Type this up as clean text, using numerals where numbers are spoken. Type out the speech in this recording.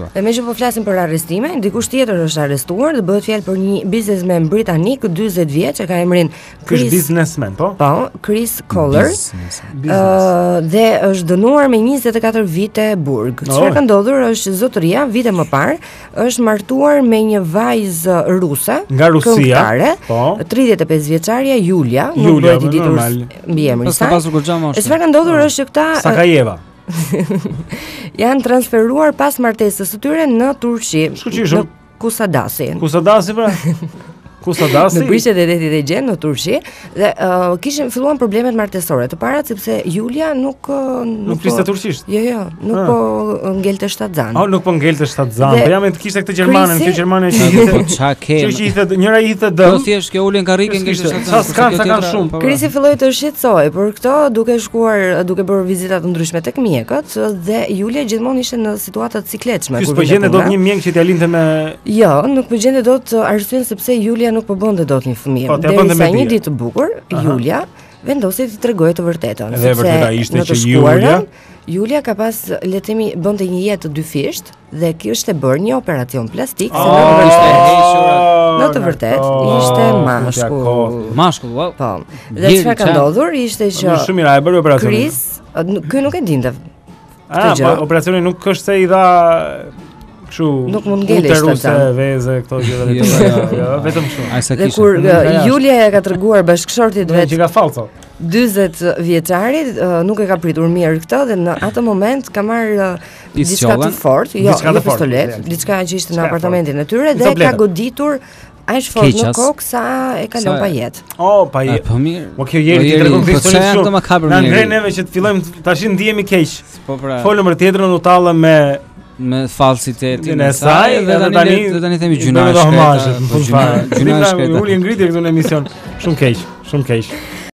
Po. Dhe meqë po flasim për arrestime, dikush tjetër është arrestuar dhe bëhet fjalë për një biznesmen britanik, 40 vjeç, e ka emrin Ky është biznesmen, po? Po, Chris Koller. Ë dhe është dënuar me 24 vite burg. Çfarë ka ndodhur është zotëria vite më parë është martuar me një vajzë ruse, nga Rusia, këngëtare, po. 35 vjeçarja Julia, nuk Julia, bëhet i po, ditur normal. mbiemri i Pas ka saj. pasur goxha moshë. E çfarë ka ndodhur është që këta Sakajeva. janë transferuar pas martesës së tyre në Turqi. Shkëlqyshëm. Në Kusadasi. Kusadasi pra? Kusadasi? Në brigjet e detit Egje në Turqi dhe uh, kishin filluan problemet martesore. Të parat sepse Julia nuk uh, Nuk nuk fliste po- turqisht. Jo, jo, nuk Ah. po ngelte shtatzan. Oh, nuk po ngelte shtatzan. Dhe Po jam e të kishte këtë gjermanën, Krisi- kjo gjermane që i Po hidhte. ça ke? Që që i hidhte, njëra i hidhte dëm. Po thjesht kjo ulën karrike Kjo ngelte s'kishte. shtatzan. Sa kurse s'kan, kjo sa kanë tjetra- shumë. po, po. Krisi filloi të shqetësohej për këto duke shkuar duke bërë vizita të ndryshme tek mjekët dhe Julia gjithmonë ishte në situata të sikletshme Ky kur s'po vinte gjente dot puna. një mjek që t'ia linte me Jo, nuk po gjente dot arsyen sepse Julia nuk po bënte dot një fëmijë. Po, t'ia bënte Derisa me një bije. ditë të bukur, Julia vendosi të tregojë të vërtetën, Dhe e vërteta ishte në të që shkuarën, Julia- Julia ka pas, le të themi, bënte një jetë të dyfisht dhe kishte bërë një operacion plastik se Oh, në të ishte vërtetë hequr në të vërtetë ishte mashkull. Mashkull, wow. Po. Dhe Djel, çfarë ka qa? ndodhur ishte që Shumë shumë mirë, a e bëri operacionin. Chris, ë, ky nuk e dinte Ah, këtë gjë. po operacioni nuk është se i dha kështu Nuk mund ngele uteruse, shtatzan. veze, këto gjëra Jo, të tjera. jo, Jo, vetëm kështu. Ai sa Dhe kishte. kur Nga ë, jashtë. Julia e ka treguar bashkëshortit Vet vet që ka fallco. 40 vjeçarit ë, nuk e ka pritur mirë këtë dhe në atë moment ka marrë ë, diçka të Pistollën? fortë, jo, Diçka jo të fortë, pistolet, ja. diçka që ishte Diçka në e fortë. apartamentin e tyre dhe Disa ka bleta. goditur aq fort në Keqas. kokë sa e ka Sa lënë e- pa jetë. Oh, pa A, je. po mirë. Po kjo jeri ti tregon po këtë histori çfarë janë shumë. këto makabër Na mirë? ngre neve që të fillojmë tash ndihemi keq. Po pra. Folëm për tjetrën u tallëm me me falsitetin e saj dhe tani le- dhe tani themi gjyna e e shkreta. homazhe, Po gjyna, gjyna e shkreta. Ulje ngritje këtu në emision. Shumë keq, shumë keq.